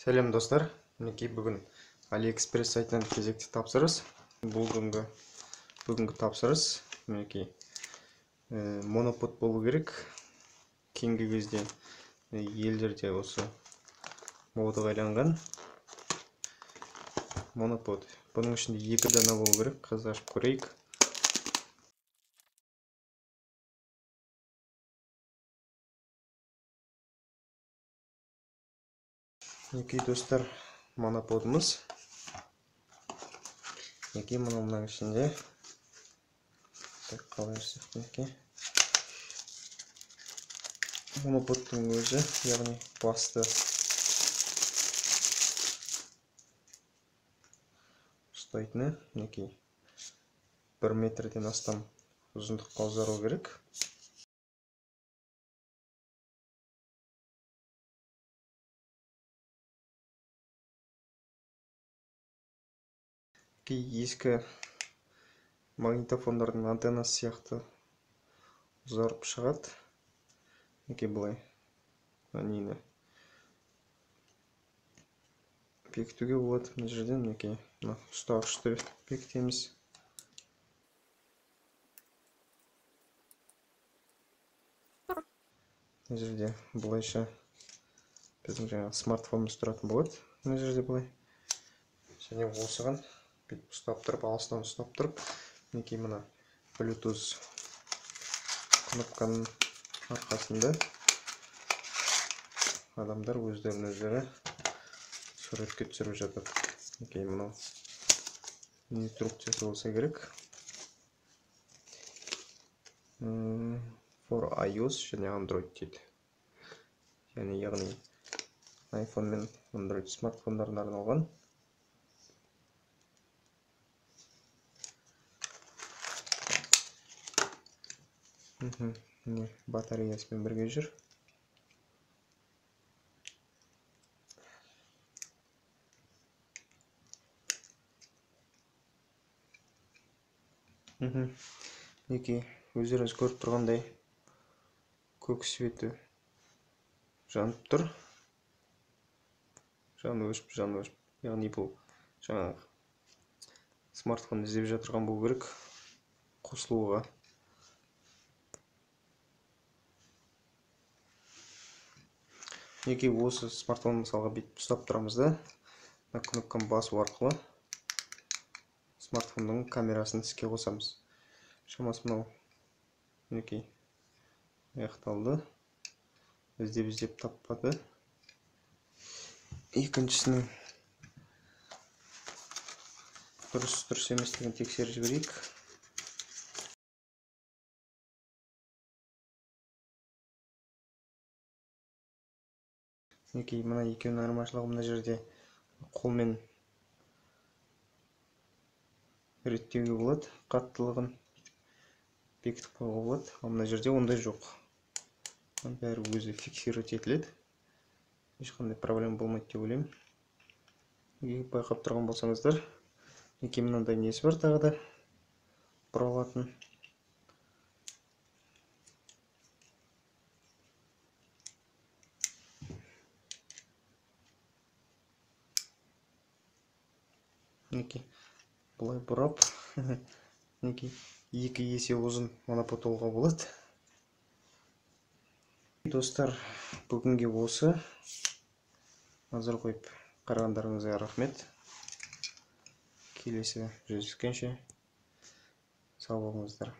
Сәлем достар, мінекей бүгін AliExpress сайтынан кезекті тапсырыс. Бүгінгі тапсырыс мінекей монопод болу керек. Кейінгі кезде елдерде осы модаға айланған монопод. Бұның ішінде 2 дана болу керек. Қазір ашып көрейік. Мінекей достар, моноподымыз. Мінекей мынаның ішінде. Так, қалай ашсақ, мінекей. Моноподтың өзі, яғни басты ұстайтыны, мінекей 1 метрден астам ұзындыққа ұзару керек. Ескі магнитофондардың антеннасы сияқты ұзарып шығады. Мінекей былай нені бекітуге болады. Мына жерден мінекей мына ұстағышты бекітеміз. Мына жерде былайша біздің жаңағы смартфонымыз тұратын болады. Мына жерде былай. Және осыған бүйтіп ұстап тұрып, алыстан ұстап тұрып, мінекей мына Bluetooth кнопканың арқасында адамдар өздерін өздері суретке түсіріп жатады. Мінекей мынау инструкциясы болса керек. For iOS және Android дейді. Яғни iPhone мен Android смартфондарына арналған. Міне батареясымен бірге жүр. Мінекей өздеріңіз көріп тұрғандай көк светі жанып тұр. Жанып өшіп, жанып өшіп. Яғни бұл жаңағы смартфон іздеп жатырған болу керек қосылуға. Мінекей осы смартфон мысалға бүйтіп ұстап тұрамыз да, мына кнопканы басу арқылы смартфонның камерасын іске қосамыз. Шамасы мынау мінекей аяқталды. Іздеп іздеп таппады. Екіншісінің дұрыс еместігін тексеріп жіберейік. Мінекей мына екеуінің айырмашылығы мына жерде қолмен реттеуге болады, қаттылығын бекітіп қоюға болады. Ал мына жерде ондай жоқ. Бәрі өзі фиксировать етіледі. Ешқандай проблема болмайды деп ойлаймын. Егер байқап тұрған болсаңыздар, мінекей мынандай несі бар тағы да бұралатын. Мінекей былай бұрап, мінекей 2 есе ұзын монопод алуға болады. Достар, бүгінге осы. Назар қойып қарағандарыңызға рахмет. Келесі жүздескенше сау болыңыздар.